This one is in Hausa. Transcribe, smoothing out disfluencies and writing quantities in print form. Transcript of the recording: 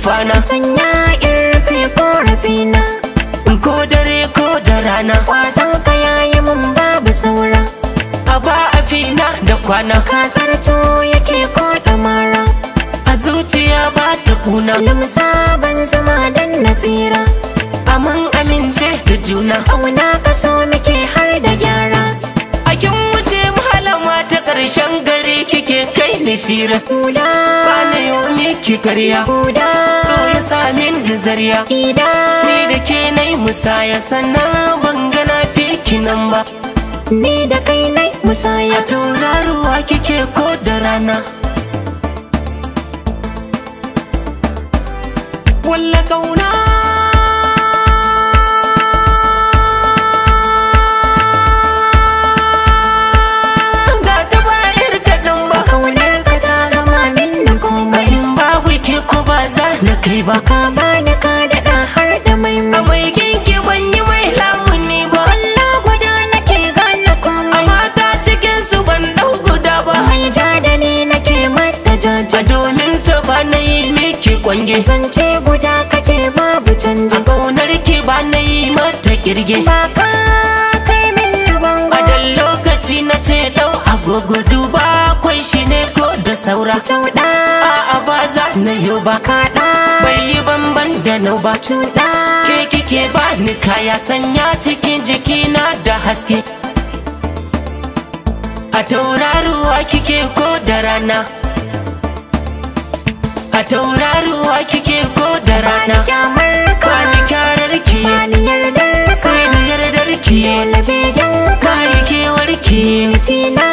nufana. Sanya in rufe korafina. Ko dare ko da rana. Kwazon ka yayi mun babu saura. A ba a fina da kwana. Ka zarto yake ko ɗamara. A zuciya ba ta kuna. Limsa ban zama dan nasira. Amin amince da juna. Ƙauna ka so muke har da gyara. A kin wuce malama ta ƙarshen gari kike kai ni fira. Sula ba na yau miki karya. Huda so ya sami ni zariya. Ida ni da ke nai musaya sannan ban gana fiki nan ba. Ni da kai nai musaya. A tauraruwa kike ko da rana. Walla kauna ga ta ba kaɗan ba. Kaunar ka ta gama min na komai. In babu ke ko ba za na kai ba. Ka bani ka daɗa har da maimai. A mai kinki ban yi mai lamuni ba. Kwallo guda nake gane komai. A mata cikin su ban ɗau guda ba. Mai ja da ni nake mata jaja. A domin ta ba na yi miki kwange. Zance guda kake babu canji. A ƙaunar ki ba na yi mata kirge. Ba ka kai min bango. A dan lokaci na ce ɗau agogo duba kwai shi ne ko da saura. Cauɗa a'a ba za na yi ba. Kaɗa bai yi banban da nau ba. Cuɗa ke kike ba ni kaya sanya cikin jikina da haske. A tauraruwa kike ko da rana. A tauraruwa kike ko da rana. Bani kyamar ka. Bani kyarar ki. Bani yardar ka. Sai da yardar ki. Dole begen ka. Bani kewar ki. Nufi na.